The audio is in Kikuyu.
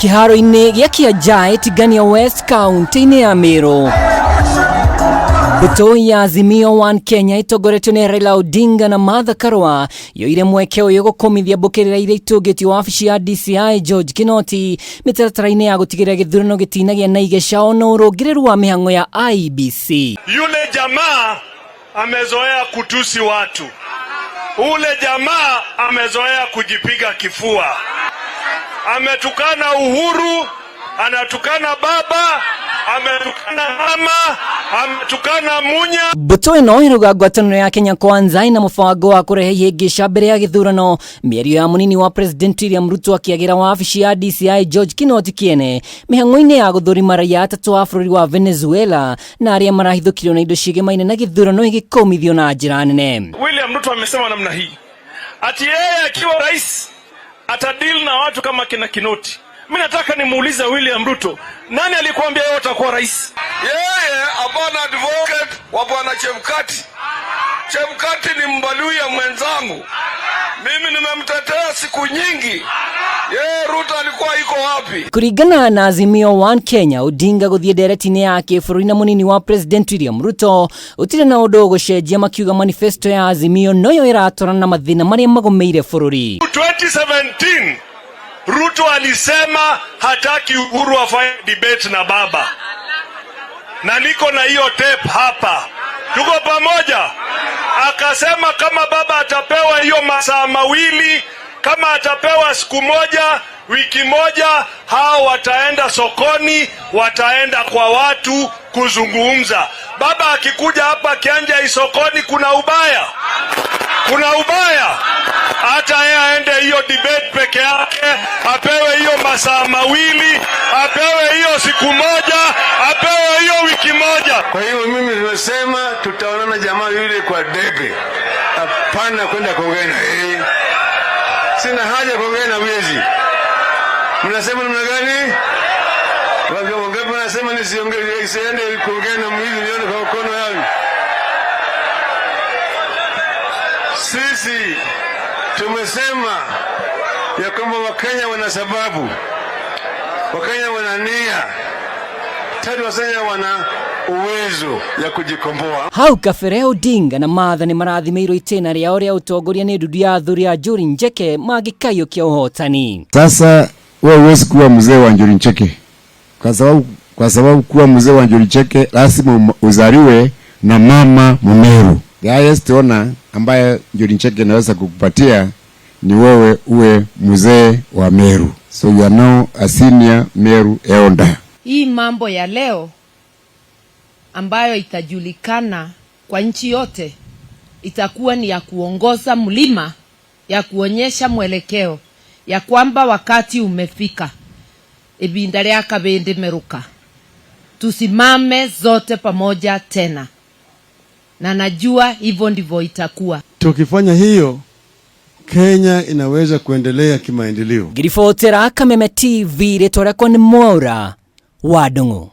Kĩharo-inĩ gĩa Kĩanjaĩ Tigania West kaunti-inĩ ya Meru. Mbũtũ ya Azimio One Kenya ĩtongoretio nĩ Raila Odinga na Martha Karua yoire mweke ũyũ gũkũmithia mbũkĩrĩra iria itũngĩtio wabici ya DCI George Kinoti mĩtaratara-inĩ ya gũtigĩrĩra gĩthurano gĩtinagĩa na igeca ona ũrũngĩrĩru wa mĩhang'o ya IEBC. Yule jamaa amezoea kutusi watu, ule jamaa amezoea kujipiga kifua, ametukana Uhuru, anatukana baba, ametukana mama, ametukana Munya. Mbũtũ ĩno ĩrauga ngwatanĩro ya Kenya Kwanza ĩna mũbango wa kũrehe ihĩngĩca mbere ya gĩthurano. Mĩario ya mũnini wa President William Ruto akĩagĩra wabici ya DCI George Kinoti Kĩene mĩhang'o-inĩ ya gũthũrima raia atatũ a bũrũri wa Venezuela na arĩa marahithũkirio na indo ciĩgemaine na gĩthurano igĩkũmithio na njĩra nene. William Ruto amesema namna hii ati yeye akiwa rais atadeal na watu kama kina Kinoti. Mimi nataka nimuulize William Ruto, nani alikuambia wewe utakuwa rais? Yeye hapana advocate wa bwana Chebukati. Chebukati ni Mbaluya mwenzangu, mimi nimemtetea siku nyingi. Yeye Ruto alikuwa iko wapi? Kũringana na Azimio One Kenya, Odinga gũthiĩ ndereti-inĩ ya kĩbũrũri na mũnini wa President William Ruto ũtirĩ na ũndũ ũgũcenjia, makiuga manifesto ya Azimio noyo ĩratwarana na mathĩna marĩa magũmĩire bũrũri. 2017 Ruto alisema hataki Uhuru afanye debate na baba, na niko na hiyo tape hapa, tuko pamoja. Akasema kama baba atapewa hiyo masaa mawili, kama atapewa siku moja, wiki moja, hao wataenda sokoni, wataenda kwa watu kuzungumza. Baba akikuja hapa Kianja Isokoni, kuna ubaya? Kuna ubaya? Hata yeye aende hiyo debate peke yake, apewe hiyo masaa mawili, apewe hiyo siku moja, apewe hiyo wiki moja. Kwa hiyo mimi nimesema tutaonana jamaa yule kwa debe, hapana kwenda kuongea na yeye. Sina haja kuongea na wezi. Mnasema namna gani? Wangapi wanasema nisiongee, nisiende kuongea na mwizi, nione kwa mkono yangu. Sisi tumesema ya kwamba Wakenya wana sababu, Wakenya wana nia, tatu Wakenya wana uwezo ya kujikomboa. Hau kabere Odinga na Martha nĩ marathimĩirwo itĩna rĩao rĩa ũtongoria nĩ ndundu ya athuri a Njuri Ncheke mangĩkaiyũkia ũhotani. Sasa wewe huwezi kuwa mzee wa Njuri Ncheke kwa sababu kuwa mzee wa Njuri Ncheke lazima uzaliwe na mama Mmeru. The highest honor ambaye Njuri Ncheke inaweza kukupatia ni wewe uwe mzee wa Meru. So you are now a senior Meru elder. Hii mambo ya leo ambayo itajulikana kwa nchi yote itakuwa ni ya kuongoza mlima, ya kuonyesha mwelekeo ya kwamba wakati umefika, ibinda rĩa kabindi meruka, tusimame zote pamoja tena, na najua hivyo ndivyo itakuwa. Tukifanya hiyo, Kenya inaweza kuendelea kimaendeleo. Ngiribotera Kameme TV, rĩtwa rĩakwa nĩ Mwaura wa Ndung'u.